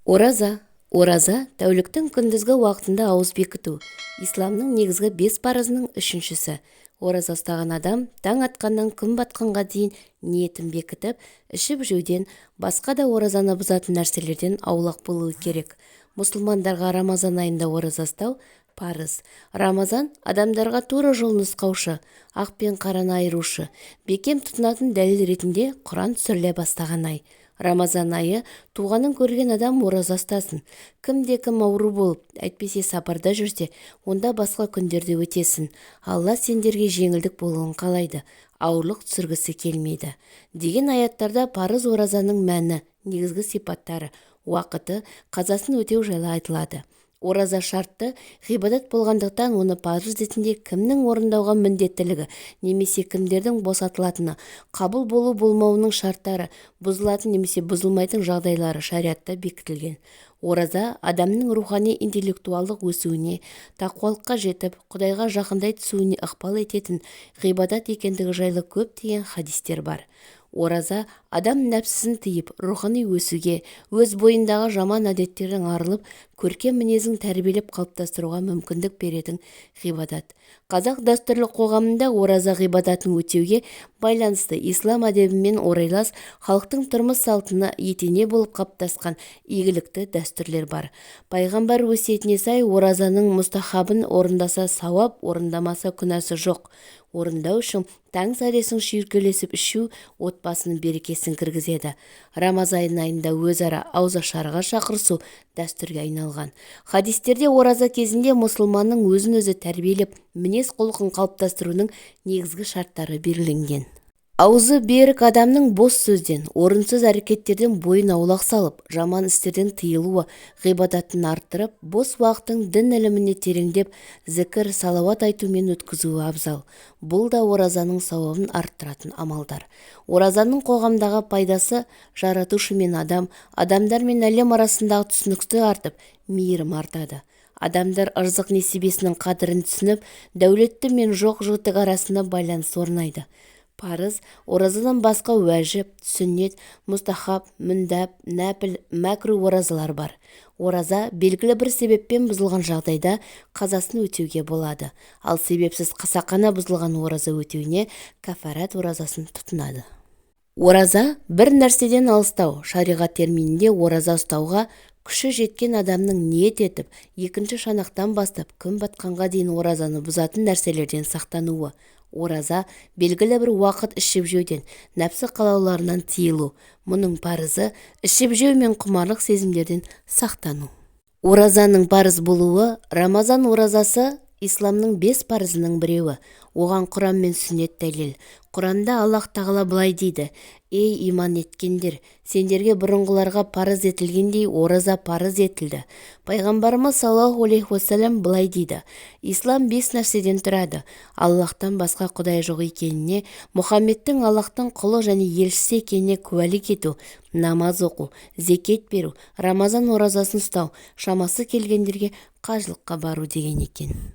Ораза. Ораза – тәуліктің күндізгі уақытында ауыз бекіту. Исламның негізгі бес парызының үшіншісі. Ораза ұстаған адам таң атқаннан күн батқанға дейін ниетін бекітіп, ішіп-жеуден, басқа да оразаны бұзатын нәрселерден аулақ болуы керек. Мұсылмандарға Рамазан айында ораза ұстау парыз. Рамазан – адамдарға тура жол нұсқаушы, ақ пен қараны айырушы, бекем тұтынатын дәлел ретінде Құран түсіріле бастаған ай. Рамазан айы туғанын көрген адам ораза ұстасын. Кімде-кім ауру болып, әйтпесе сапарда жүрсе, онда басқа күндерде өтесін. Алла сендерге жеңілдік болуын қалайды, ауырлық түсіргісі келмейді деген аяттарда парыз оразаның мәні, негізгі сипаттары, уақыты, қазасын өтеу жайлы айтылады. Ораза шартты ғибадат болғандықтан, оны парыз ретінде кімнің орындауға міндеттілігі немесе кімдердің босатылатыны, қабыл болу-болмауының шарттары, бұзылатын немесе бұзылмайтын жағдайлары шариғатта бекітілген. Ораза адамның рухани, интеллектуалдық өсуіне, тақуалыққа жетіп, Құдайға жақындай түсуіне ықпал ететін ғибадат екендігі жайлы көптеген хадистер бар. Ораза адам нәпсісін тыйып, рухани өсуге, өз бойындағы жаман әдеттерден арылып, көркем мінезін тәрбиелеп қалыптастыруға мүмкіндік беретін ғибадат. Қазақ дәстүрлі қоғамында ораза ғибадатын өтеуге байланысты ислам әдебімен орайлас, халықтың тұрмыс салтына етене болып қалыптасқан игілікті дәстүрлер бар. Пайғамбар өсиетіне сай, оразаның мұстахабын орындаса сауап, орындамаса күнәсі жоқ. Орындау үшін таң сәресін шүйіркелесіп ішу отбасының берекесін кіргізеді. Рамазан айында өзара ауызашарға шақырысу дәстүрге айналған. Хадистерде ораза кезінде мұсылманның өзін-өзі тәрбиелеп, мінез-құлқын қалыптастыруының негізгі шарттары белгіленген. Аузы берік адамның бос сөзден, орынсыз әрекеттерден бойын аулақ салып, жаман істерден тыйылуы, ғибадатын арттырып, бос уақытын дін іліміне тереңдеп, зікір, салауат айтумен өткізуі абзал. Бұл да оразаның сауабын арттыратын амалдар. Оразаның қоғамдағы пайдасы: Жаратушы мен адам, адамдар мен әлем арасындағы түсіністік артып, мейірім артады. Адамдар ырзық несібесінің қадірін түсініп, дәулетті мен жоқ-жітік арасында байланыс орнайды. Парыз оразадан басқа уәжіп, сүннет, мұстахаб, мүндәп, нәпіл, мәкру оразалар бар. Ораза белгілі бір себеппен бұзылған жағдайда қазасын өтеуге болады. Ал себепсіз қасақана бұзылған ораза өтеуіне кафарат оразасын тұтынады. Ораза – бір нәрседен алыстау. Шариғат терминінде ораза ұстауға күші жеткен адамның ниет етіп, екінші шанақтан бастап күн батқанға дейін оразаны бұзатын нәрселерден сақтануы. Ораза – белгілі бір уақыт ішіп-жеуден, нәпсі қалауларынан тыйылу. Мұның парызы – ішіп-жеу мен құмарлық сезімдерден сақтану. Оразаның парыз болуы. Рамазан оразасы – исламның бес парызының біреуі. Оған Құран мен сүннет дәлел. Құранда Аллах Тағала былай дейді: «Ей, иман еткендер, сендерге бұрынғыларға парыз етілгендей ораза парыз етілді». Пайғамбарымыз саллаллаху алейхи уассалам былай дейді: «Ислам бес нәрседен тұрады: Аллахтан басқа құдай жоқ екеніне, Мұхаммедтің Аллахтың құлы және елшісі екеніне куәлік ету, намаз оқу, зекет беру, Рамазан оразасын ұстау, шамасы келгендерге қажылыққа бару», – деген екен.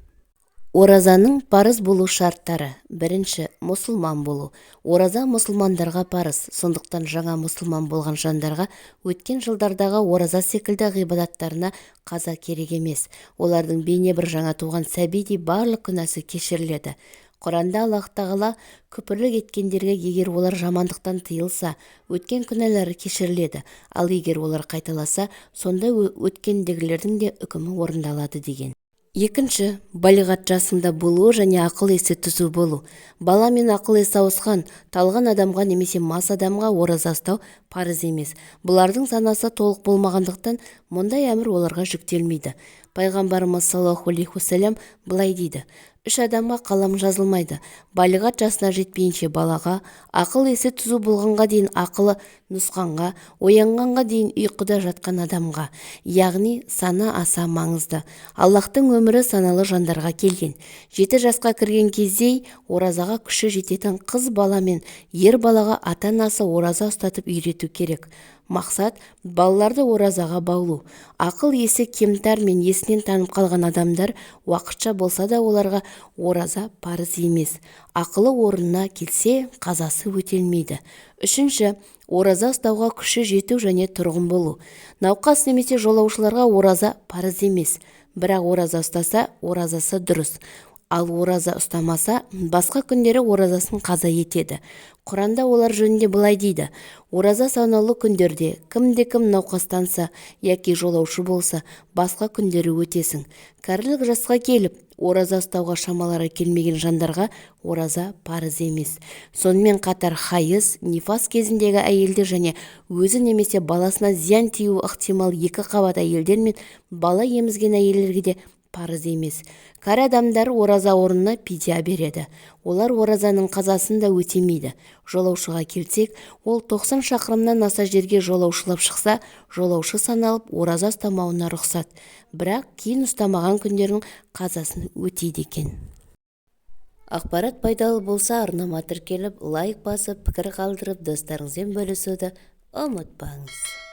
Оразаның парыз болу шарттары. Бірінші, мұсылман болу. Ораза мұсылмандарға парыз. Сондықтан жаңа мұсылман болған жандарға өткен жылдардағы ораза секілді ғибадаттарына қаза керек емес. Олардың бейне бір жаңа туған сәбидей барлық күнәсі кешіріледі. Құранда Аллах Тағала: «Күпірлік еткендерге, егер олар жамандықтан тыйылса, өткен күнәлары кешіріледі, ал егер олар қайталаса, сонда өткендегілердің де үкімі орындалады», – деген. Екінші, балиғат жасында болуы және ақыл-есі түзу болу. Бала мен ақыл-есі ауысқан, талған адамға немесе мас адамға ораза ұстау парыз емес. Бұлардың санасы толық болмағандықтан, мұндай әмір оларға жүктелмейді. Пайғамбарымыз саллаллаху алейхи уассалам былай дейді: «Үш адамға қалам жазылмайды: балиғат жасына жетпейінше балаға, ақыл-есі түзу болғанға дейін ақылы нұсқанға, оянғанға дейін ұйқыда жатқан адамға». Яғни сана аса маңызды. Аллахтың әмірі саналы жандарға келген. 7 жасқа кірген кезде оразаға күші жететін қыз бала мен ер балаға ата-анасы ораза ұстатып үйрету керек. Мақсат – балаларды оразаға баулу. Ақыл-есі кемтар мен есінен танып қалған адамдар уақытша болса да, оларға ораза парыз емес. Ақылы орнына келсе, қазасы өтелмейді. Үшінші, Ораза ұстауға күші жету және тұрғын болу. Науқас немесе жолаушыларға ораза парыз емес. Бірақ ораза ұстаса, оразасы дұрыс. Ал ораза ұстамаса, басқа күндері оразасын қаза етеді. Құранда олар жөнінде былай дейді: ораза санаулы күндерде кімде-кім науқастанса, яки жолаушы болса, басқа күндері өтесін. Кәрілік жасқа келіп, ораза ұстауға шамалары келмеген жандарға ораза парыз емес. Сонымен қатар хайыз, нифас кезіндегі әйелдер және өзі немесе баласына зиян тиюі ықтимал екі қабат әйелдер мен бала емізген әйелдерге де парыз емес. Кәрі адамдар ораза орнына пидия береді. Олар оразаның қазасын да өтемейді. Жолаушыға келсек, ол 90 шақырымнан аса жерге жолаушылап шықса, жолаушы саналып, ораза ұстамауына рұқсат. Бірақ кейін ұстамаған күндердің қазасын өтейді екен. Ақпарат пайдалы болса, арнама тіркеліп, лайк басып, пікір қалдырып, достарыңызбен бөлісуді ұмытпаңыз.